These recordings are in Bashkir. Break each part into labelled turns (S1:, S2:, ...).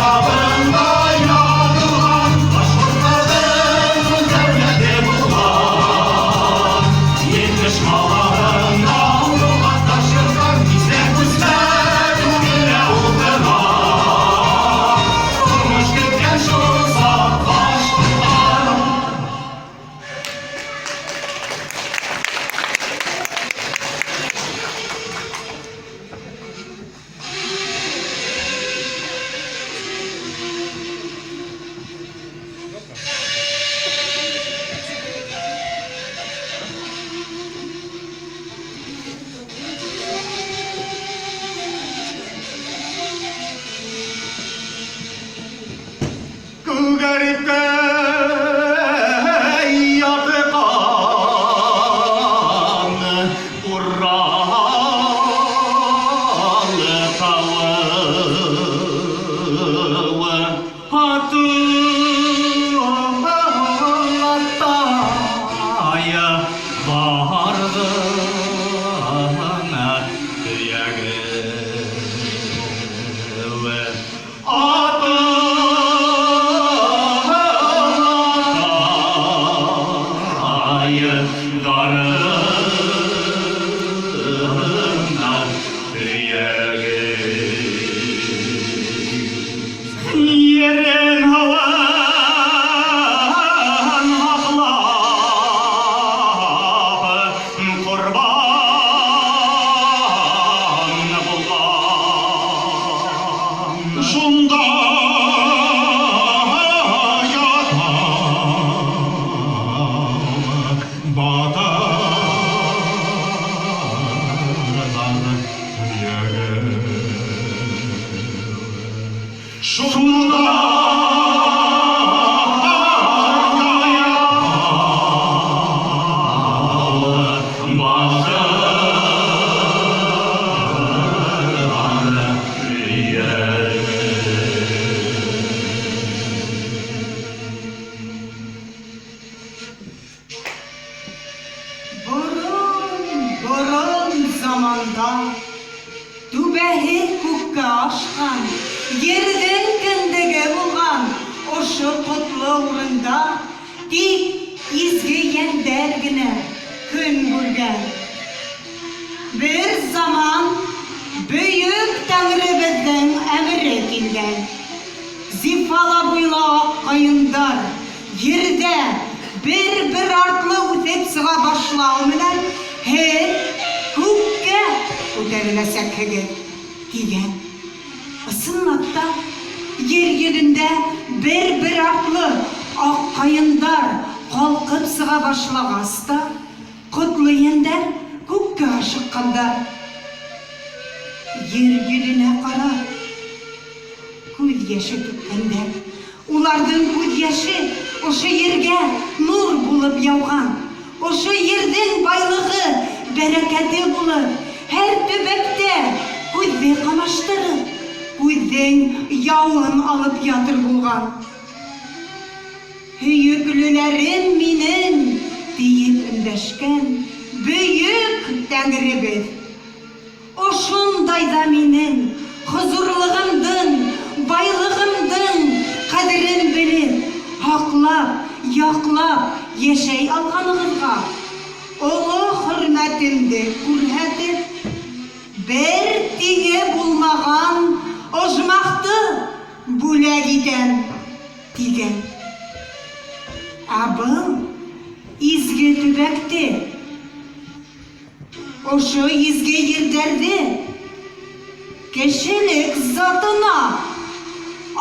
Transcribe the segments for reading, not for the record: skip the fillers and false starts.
S1: Китабында яҙылған, башҡорттарҙың үҙ дәүләте булған. 70 малаһында уралға ташырған, кисә күсмә күңелә ултыра. Тормош көткән шул саҡ башҡорттар. Күгәреп ятҡан Урал тауы Атыл-атай барҙың төйәге. Атыл-атай дарына төйәге. Ерен һауын һаҡлап ҡорбан булған.
S2: Шунда ята батырҙар һөйәге. Шунда ята
S1: Батырҙар һөйәге.
S3: Борон-борон заманда түбәһе күккә ашҡан, ерҙең кендеге булған ошо ҡотло урында тик изге йәндәр генә көн күргән. Бер заман бөйөк Тәңребеҙҙең әмере килгән. Зифала буйлы аҡ ҡайындар ерҙә бер-бер артлы үҫеп сыға башлау менән һеҙ күккә күтәреләсәкһегеҙ, тигән. Ысынлап та, ер йөҙөндә бер-бер артлы аҡ ҡайындар ҡалҡып сыға башлағас та, ҡотло йәндәр күккә ашыҡҡандар. Ер йөҙөнә ҡарап, күҙ йәше түккәндәр. Уларҙың күҙ йәше ошо ергә нур булып яуған. Ошо ерҙең байлығы, бәрәкәте булып, һәр төбәктә күҙҙе ҡамаштырып, күҙҙең яуын алып ятыр булған. Һөйөклөләрем минең, тиеп өндәшкән бөйөк Тәңребеҙ. Ошондай ҙа минең хозурлығымдың, байлығымдың ҡәҙерен белеп, һаҡлап, яҡлап йәшәй алғанығыҙға оло хөрмәтемде күрһәтеп, бер тиңе булмаған ожмахты бүләк итәм, тигән. Ә был изге төбәкте, ошо изге ерҙәрҙе кешелек затына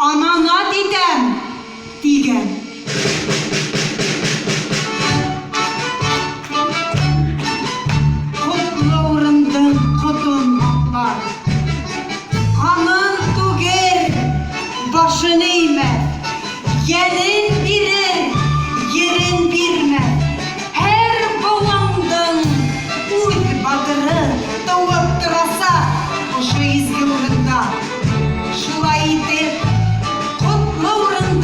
S3: аманат итәм, тигән. Ҡотло урындың ҡотон һаҡлар, ҡанын түгер, башын эймәҫ, йәнен бирер, ерен бирмәҫ. Һәр быуындың үҙ батыры тыуып торасаҡ ошо изге урында. Шулай итеп, ҡотло урындың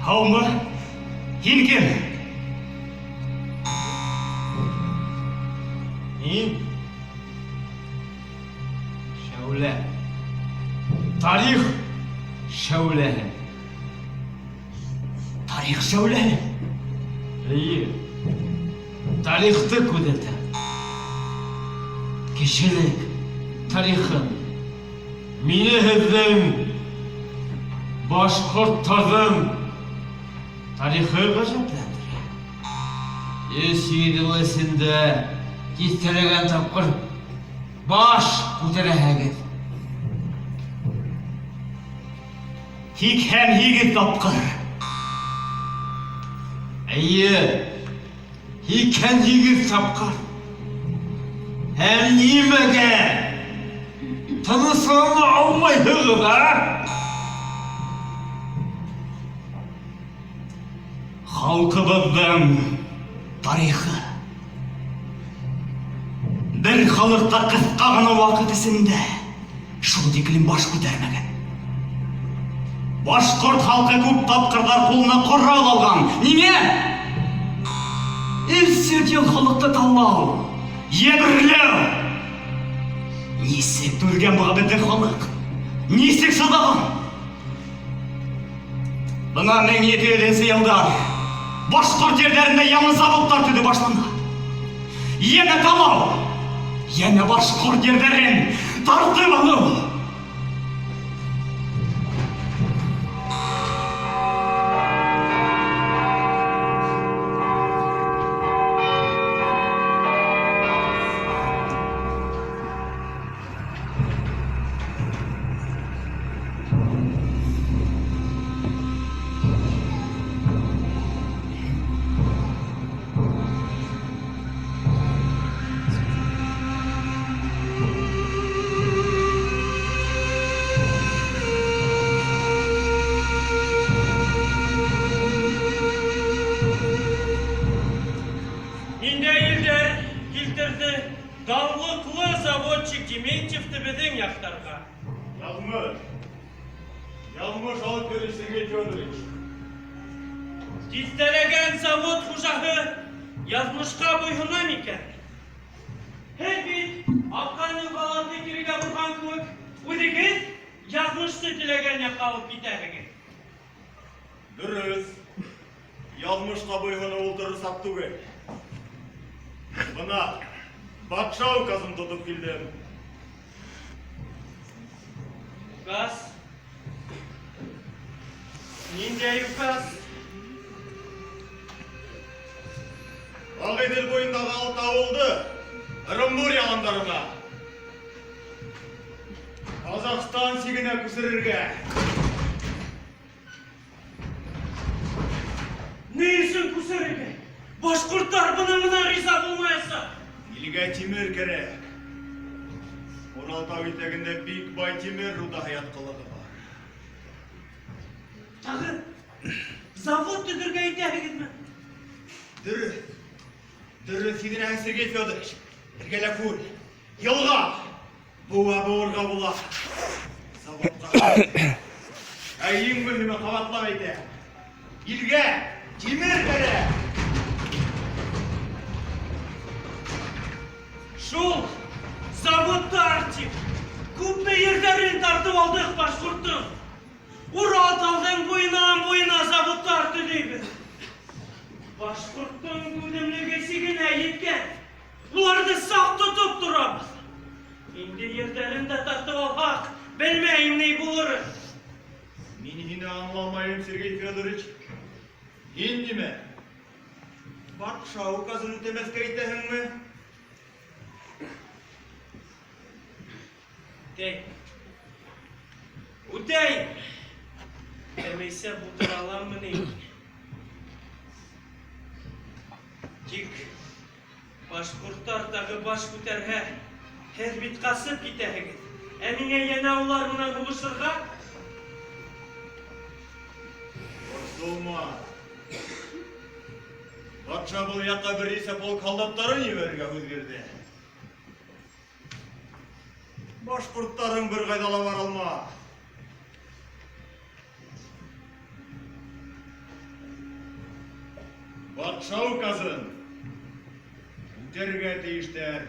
S1: Һаумы? Һин кем?
S4: Мин Шәүлә. Тарих шәүләһе.
S1: Тарих шәүләһе.
S4: Эйе. Тарихты күҙәтәм. Кешелек тарихын. Мине һеҙҙең башҡорттарҙың тарихы ғәжәпләндерә. 300 йыл эсендә тиҫтәләгән тапҡыр баш күтәрәһегеҙ.
S1: 88 тапҡыр.
S4: Эйе, 88 тапҡыр. Һәм нимәгә тыныслана алмайһығыҙ, а?
S1: Халҡыбыҙҙың тарихы. Бер халыҡ та ҡыҫҡа ғына ваҡыт эсендә шул тиклем баш күтәрмәгән. Башҡорт халҡы күп тапҡырҙар ҡулына ҡорал алған. Ниңә? 300 йыл халыҡты талау, йәберләү. Нисек түҙгән быға беҙҙең халыҡ? Нисек сыҙаған? Бына 1700 йылдар башҡорт ерҙәрендә яңы заводтар төҙөү башлана. Йәнә талау, йәнә башҡорт ерҙәрен тартып алыу.
S5: Ниндәй елдәр килтерҙе данлыҡлы заводчик Дементьевты беҙҙең яҡтарға?
S2: Яҙмыш. Яҙмыш алып йөрөй, Сергей Федорович.
S5: Тиҫтәләгән завод хужаһы яҙмышҡа буйһона микән? Һеҙ бит аҡҡан юғалатны кирегә борған кеүек үҙегеҙ яҙмышты теләгән яҡҡа алып китәһегеҙ.
S2: Дөрөҫ. Яҙмышҡа буйһоноу ул тырышаҡ түгел. Бына батша указын тотоп килдем.
S5: Указ? Ниндәй указ?
S2: Ағиҙел буйындағы алты ауылды Ырымбур яландарына, Ҡаҙағстан сигенә күсерергә.
S5: Ни өсөн күсерергә? Башҡорттар бының менән риза булмаясаҡ.
S2: Илгә тимер кәрәк. Урал тау итәгендә бик бай тимер рудаһы ятҡылығы бар.
S5: Тағы завод төҙөргә итәһегеҙме?
S2: Дөрөҫ. Дөрөҫ һиҙенәһең, Сергей Федорович. Эргәлә күл, йылға. Быуа быуырға була. Заводҡа. Ә иң мөһиме, ҡабатлап әйтәм. Илгә тимер кәрәк.
S5: Шул заводтар тип күпме ерҙәрен тартып алдыҡ башҡорттоң. Урал тауҙың буйынан буйына заводтар төҙөйбөҙ. Башҡорттоң түҙемлеге сигенә еткән. Уларҙы саҡ тотоп торабыҙ. Инде ерҙәрен дә тартып алһаҡ, белмәйем ни булыр.
S2: Мин һине аңламайым, Сергей Федорович. Һин нимә? Батша указын үтәмәҫкә итәһеңме?
S5: Үтәйем. Үтәйем. Үтәмәйсә булдыра аламмы ни? Тик башҡорттар тағы баш күтәрһә, һеҙ бит ҡасып китәһегеҙ. Ә миңә йәнә улар менән һуғышырға?
S2: Борсолма. Батша был яҡҡа бер нисә полк һалдаттарын ебәрергә һүҙ бирҙе. Башҡорттарың бер ҡайҙа ла бара алмаҫ. Батша указын үтәргә тейештәр.